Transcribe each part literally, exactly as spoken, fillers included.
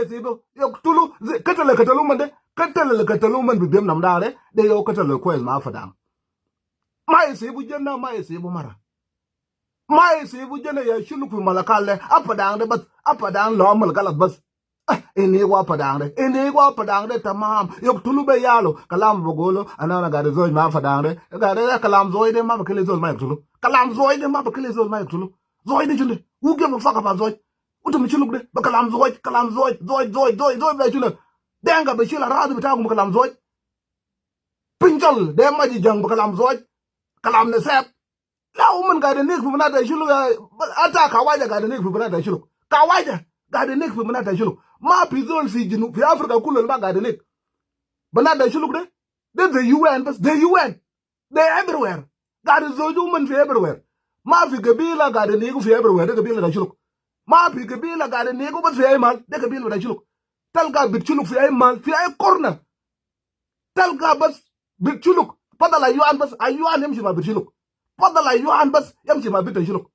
Sibu, yok tulu, zi-, ketele ketele uman de, ketele ketele uman bi biam nam dare, de yok ketele kwes ma Apadang. Ma sibu jenna, ma sibu mara. Ma sibu jenna ya shuluk fi Malakal de, Apadang de bas, Apadang lo amal galat bas. Ah, ini wa Apadang de, ini wa Apadang de tamam. Yok tulu be yalo, kalam bogolo, ana ana gade zoj ma Apadang de. Gade kalam zoj de ma bakili zoj ma yok tulu. Kalam zoj de ma bakili zoj ma yok tulu. Zoj de chunde. Who give a fuck about zoj? Utum shuluk de, ba kalam zoj, kalam zoj, zoj, zoj, zoj, zoj, ba chunde. Denga be shila radu bitakum kalam zoj. Pinjal, de ma ji jang ba kalam zoj. Kalam ne sep. La uman gade nik fi banat ta shuluk ya, ata kawaja gade nik fi banat ta shuluk. Kawaja gade nik fi banat ta shuluk. Ma fi zol fi Junub, fi Africa kulu ma gade nik. Banat ta shuluk de, de the U N bas, the U N. They everywhere. Gade zoju uman fi everywhere. Ma fi gabila gade nigu fi everywhere, de gabila ta shuluk. Ma fi gabila gade nigu bas fi ay mal, de gabila ta shuluk. Talga bit shuluk fi ay mal, fi ay corner. Talga bas bit shuluk. Fadal ayuan bas, ayuan yamshi ma bit shuluk. Fadal ayuan bas yamshi ma bit shuluk.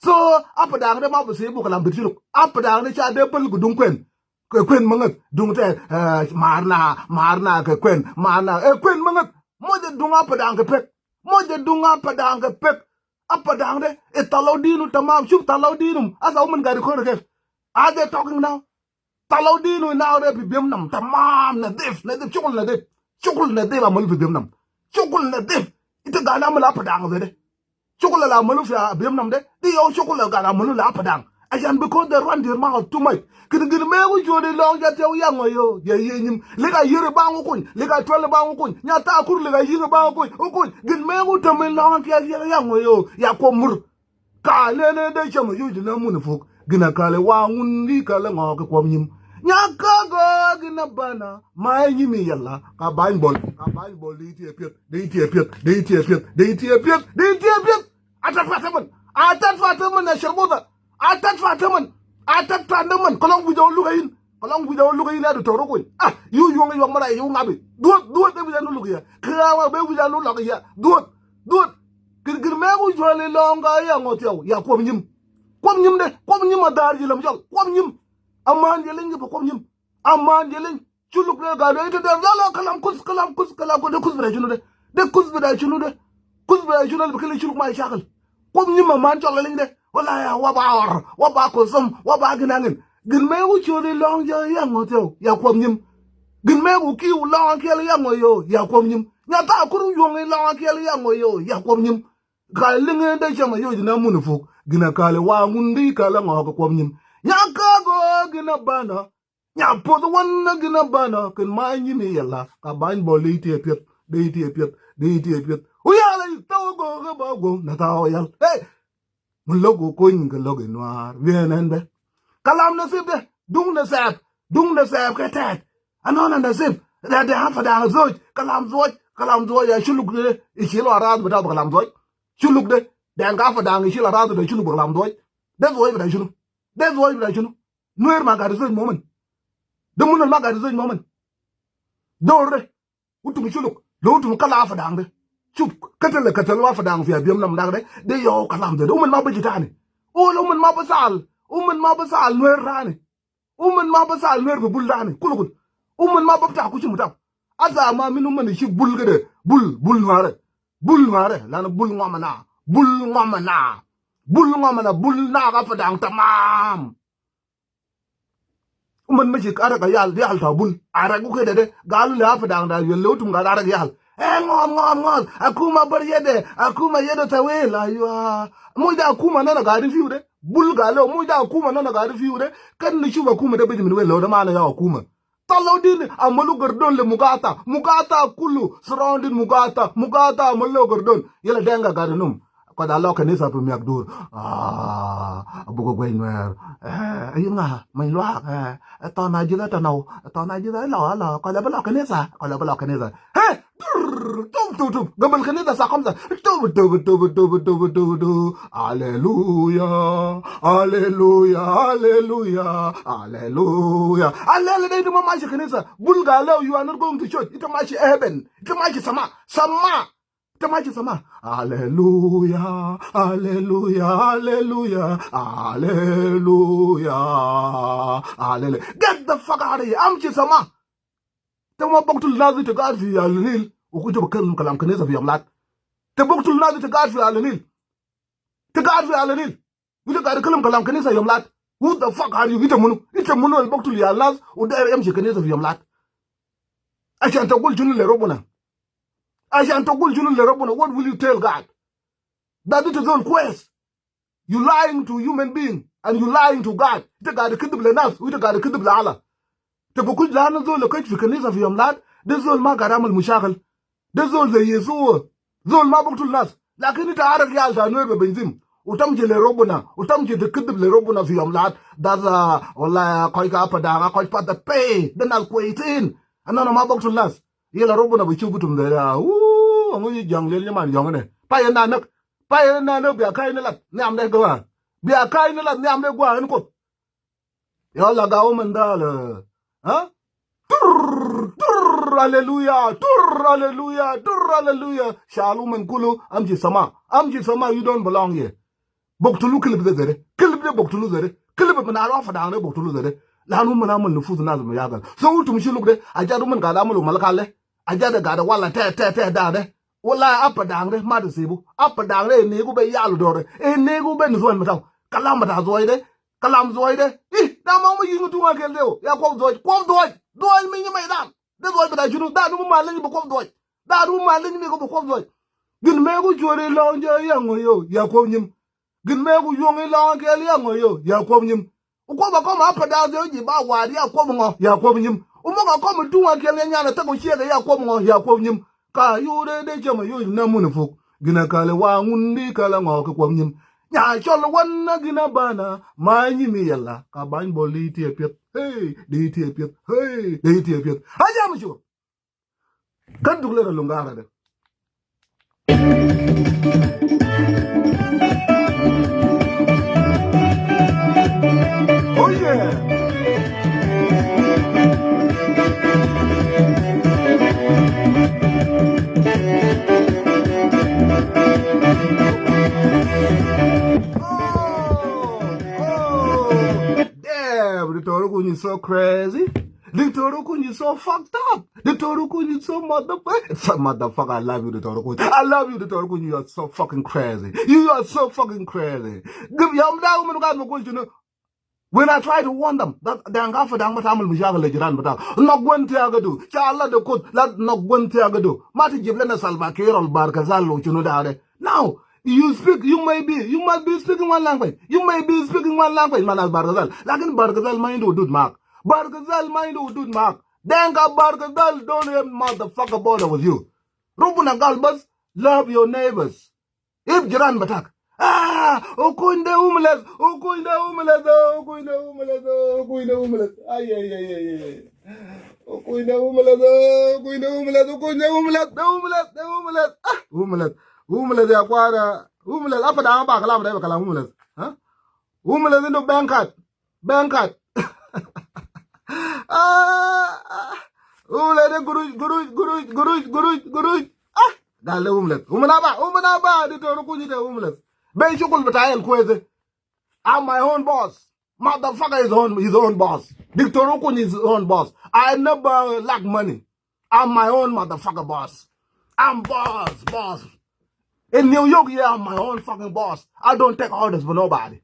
So, Apadang de ma basibu kalam bit shuluk. Apadang de sha de bal gudung kwen. Ke kwen mangat, dung te, eh, marna, marna, ke kwen, marna, eh, kwen mangat. Mo je dung Apadang ke pek. Mo je dung Apadang ke pek. Apadang de, e talo dinu tamam, shuf talo dinum. Asa uman gade kore kef. Are they talking now? Talo dinu now de fi biam nam tamam, nadif, nadif, shukul nadif. Shukul nadif amalu fi biam nam. Shukul nadif. Ita gana amalu Apadang de. Shukul ala amalu fi biam nam de. Di yo shukul ala gana amalu la Apadang. Ayan because they run their mouth too much. Gin gin megu jodi long ja teu yang yo. Ya ye nyim. Liga yere bangu kuny. Liga twele bangu kuny. Nyata kur liga yinga bangu kuny. Ukuny. Gin megu tamin long kia yang yo. Ya komur. Kale ne de chama yuj na muna fuk. Gina kale wa ngundi kale ngo ke kwam nyim. Nyaka go gina bana. Mai nyimi yalla. Ka bany bol. Ka bany bol de iti epiet. De iti epiet. De iti epiet. De iti epiet. De iti epiet. Atat fataman. Atat fataman na sharbuta. Atat fataman. Atat fataman. Kolong bujo lugain. Kolong bujo lugain ya du toro kuin. Ah, yu yuang yuang mara yu ngabi. Duot, duot de bujo lugain. Kira wa be bujo lugain. Duot. Duot. Gir gir megu jwale longa ya ngot yaw. Ya kwam nyim. Kwam nyim de. Kwam nyim adar jilam jol. Kwam nyim. Aman jeleng jipa kwam nyim. Aman jeleng. Shuluk de gado ita de. La la kalam kus, kalam kus, kalam kus. De kus bida shunu de. De kus bida shunu de. Kus bida shunu de. Bakili shuluk ma shakal. Kwam nyim aman jol leng de. Wala ya wa ba or. Wa ba kosum. Wa ba ginangin. Gin megu chori long ja ya ngot yaw. Ya kwam nyim. Gin megu kiu long kiel ya ngot yaw. Ya kwam nyim. Nyata kuru yuang i long kiel ya ngot yaw. Ya kwam nyim. Ka linge da chama yo jina muna fuk. Gina kale wa ngundi kale ngo ka kwam nyim. Nyaka go gina bana. Nya podo wan na gina bana. Kin ma nyimi yalla. Ka bany bol de iti epiet. De iti epiet. De iti epiet. Uyala ita go ga ba go. Na ta oyal. Hey. Mun logu kuny ka logu nwar. Wienen be. Kalam nasib de. Dung nasib. Dung nasib ke tet. Anona nasib. Da de Apadang zoj. Kalam zoj. Kalam zoj ya shuluk de. Ishilo arad bida ba kalam zoj. Shuluk de. Denga Apadang ishilo arad de shuluk ba kalam zoj. De zoj bida shunu. De zoj bida shunu. Nuer ma gade zoj momen. De munal ma gade zoj momen. Dor de. Utum shuluk. Lo utum kala Apadang de. Shuf, katale katale wa Apadang fi abiam nam dak de. De yo kalam de. Uman ma baji tani. Ol uman ma basal. Uman ma basal Nuer tani. Uman ma basal Nuer fi bul tani. Kulu kulu. Uman ma babta kushi mutab. Asa ma min uman ishi bul kede. Bul, bul Nuer. Bul Nuer. Lana bul ngomana. Bul ngomana. Bul ngomana. Bul na Apadang tamam. Uman mashi arag yal, yal ta bul. Arag u kede de. Galu le Apadang da yal le utum gal arag yal. Eh, ngom, ngom, ngom. Akuma bar yede. Akuma yede tawil. Aywa. Muj da akuma nana gadi fiu de. Bul galo. Muj da akuma nana gadi fiu de. Kan ni shuba akuma de biji min wel lo de mana ya akuma. Talo din amalu gardon le Mugata. Mugata kulu. Surrounding Mugata. Mugata amalu gardon. Yala denga gadi num. Ko da lo kanisa pi miak dur. Ah, abugo gwe nwer. Eh, ayu nga, mai luak, eh. Eh, tona jida tonau. Eh, tona jida lo, lo. Ko le balo kanisa. Ko le balo kanisa. He! Dur! Tum, tum, tum. Gabal kanisa sa kamsa. Tum, tum, tum, tum, tum, tum, tum, tum. Aleluya. Aleluya. Aleluya. Aleluya. Aleluya. Ita mashi kanisa. Bul galo, you are not going to church. Ita mashi heaven. Ita mashi sama. Sama. Te machi sama. Hallelujah, hallelujah, hallelujah, hallelujah, hallelujah. Get the fuck out of here. Amchi sama. Te ma buktul nas te gaid fi Al Nil. Wa kuj bikalam kalam kanisa fi Yom Lad. Te buktul nas te gaid fi Al Nil. Te gaid fi Al Nil. Wa te gaid kalam kalam kanisa Yom Lad. Who the fuck are you? Ita munu? Ita munu al buktul yal nas wa dair yamshi kanisa fi Yom Lad? Ashan tagul shunu le Rabbuna? Ashan tagul shunu le Rabbuna? What will you tell God? That ita zol kwes. You lying to human being and you lying to God. Ita gaid kidib le nas, wa ita gaid kidib le Allah. Te bukul lanu zol le kaj fi kanisa fi Yom Lad, de zol ma gaid amal mushakil. De zol ze Yesu. Zol ma buktul nas. Lakin ita arak yal ta Nuer be benzim. Wa tamshi le Rabbuna. Wa tamshi de kidib le Rabbuna fi Yom Lad. That's, uh, wallahi, koj ka Apadang, koj pa de pay. De nas kwesin. Ana na ma buktul nas. Yala Rabbuna bi shufu tum de ya. Ooh, angu yi jang le man jang ne. Pa ya na nak. Pa ya na nak bi akai ne lat. Ni am de gwa. Bi akai ne lat. Ni am de gwa en kot. Yalla gaw man dal. Ha? Tur, tur, hallelujah, tur, hallelujah, tur, hallelujah. Shalu man kulu, amshi sama. Amshi sama, you don't belong here. Buktulu kilib de zere. Kilib de buktulu zere. Kilib man alwa fadang de buktulu zere. Lanu man amal nufus nas mushakil. So utum shiluk de. Ajadu man gaid amal umal kale. Ajadu gaid wala te, te, te, da de. Wallahi Apadang de, ma de sibu. Apadang de, inigu be yalu dore. Inigu be nuswan matau. Kalam mata zoi de. Kalam zoi de. Ih, da ma mu yingu tunga kel de o. Ya kwab zoi. Kwab zoi. Zoi mi nyi mai dan. De zoi bata shunu. Da nu ma lenyi be kwab zoi. Da nu ma lenyi me ko be kwab zoi. Gin me ku chori long je ya ngo yo. Ya kwab nyim. Gin me ku yong i long kel ya ngo yo. Ya kwab nyim. U kwab a kom Apadang ze u ji ba wari ya kwab ngo, ya kwab nyim. U mok a kom tunga kel ya nyana ta ko shiege ya kwab ngo, ya kwab nyim. Ka yu de de chama yu na munu fuk. Gina kale wa ngundi kala ngo ke kwab nyim. Nya chol wan na gina bana, ma nyimi yalla. Ka bany bol di tie piet. Hey, di tie piet. Hey, di tie piet. Aja mu shu. Ka duk le ka lungara de. Oh yeah. Oh, oh. Damn, the Toro Kun is so crazy. Doctor Okun, you so fucked up. Doctor Okun, you so motherfucker. So motherfucker, I love you, Doctor Okun. I love you, Doctor Okun. You are so fucking crazy. You are so fucking crazy. Give, ya mda umen gad ma gul shunu. When I try to warn them, that dang gafa dang ma tamal mushakil le jiran bata. Nok wen tiagadu. Cha Allah de kut. La nok wen tiagadu. Ma tijib lena Salva Kiir al Barkazal lo shunu dare. Now, you speak, you may be, you must be speaking one language. You may be speaking one language, man, as Barkazal. Lakin Barkazal ma indu hudud mak. Barkazal ma indu hudud mak. Dinka Barkazal don't have motherfucker bother with you. Rabbuna gal bas, love your neighbors. If jiran batak. Ah, Okun de homeless, Okun de homeless, oh, Okun de homeless, oh, Okun de homeless. Ay, ay, ay, ay, ay. Okun de homeless, oh, Okun de homeless, Okun de homeless, de homeless, de homeless. Ah, homeless. Homeless ya kwara. Homeless. Apa da ba kalam da ba kalam homeless. Ha? Homeless indu bank card. Bank card. Ah, ah. Homeless de guruj, guruj, guruj. Ah, gal de homeless. Homeless ba, homeless ba, Doctor Okun de homeless. Be shukul bata el kwezi. I'm my own boss. Motherfucker is own, his own boss. Doctor Okun is his own boss. I never lack money. I'm my own motherfucker boss. I'm boss, boss. In New York, yeah, I'm my own fucking boss. I don't take orders for nobody.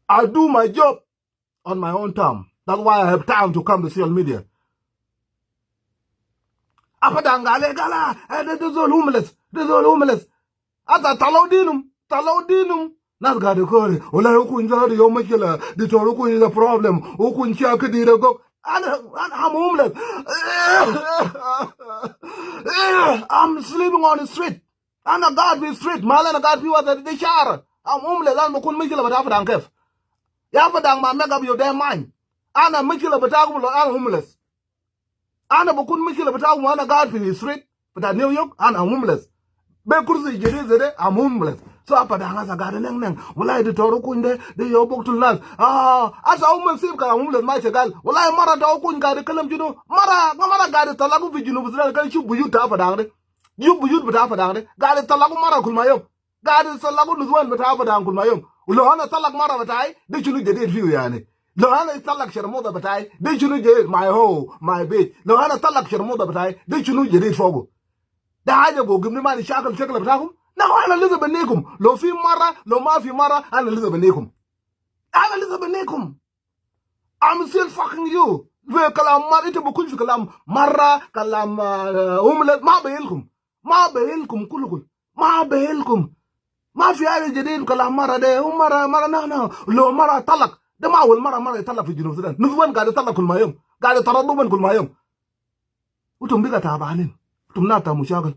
I do my job on my own time. That's why I have time to come to social media. Apa dang gale gala, eh, de, de zol homeless, de zol homeless. Ata talo dinum, talo dinum. Nas gade kore, wala Okun zari yo mashkila, Doctor Okun is a problem, Okun shaka di da gok. Ana, ana, I'm homeless. I'm sleeping on the street. Ana gad fi street, mal ana gad fi wasa de shara. I'm homeless, ana bukun mashkila bata Apadang kef? Ya Apadang ma make up your damn mind. Ana mashkila bata kum lo ana homeless. Ana bukun mashkila bata kum ana gad fi street bata New York, ana homeless. Be kursi jadid zede, I'm homeless. So a Padang asa gaid neng neng. Wallahi di toro kuny de, di yo bok tul nas. Ah, asa Ummul Sif ka Ummul Sif ma shagal. Wallahi mara toro kuny gaid kalam shunu. Mara, nga mara gaid talak fi Junub Sudan, kan shuf buyut ta Padang de. Shuf buyut bita Padang de. Gaid talak mara kul ma yom. Gaid talak nuswan bita Padang kul ma yom. Lo ana talak mara bitai, de shunu jadid fiu yani. Lo ana talak sharmuta bitai, de shunu jadid, my hoe, my bitch. Lo ana talak sharmuta bitai, de shunu jadid fogu. De haja bigimni ma ni shakal shakal bitakum. Na ana lisa benikum. Lo fi mara, lo ma fi mara, ana lisa benikum. Ana lisa benikum. I'm still fucking you. Fi kalam mara, ita bikun fi kalam mara, kalam, ah, Ummul Sif, ma bihilkum. Ma bihilkum kulu kulu. Ma bihilkum. Ma fi haja jadid kalam mara de, u mara, mara, no, no. Lo mara talak. De ma awal mara, mara talak fi Junub Sudan. Nuswan gaid talak kul ma yom. Gaid tara luban kul ma yom. Utum biga tabanin. Utum nata mushakil.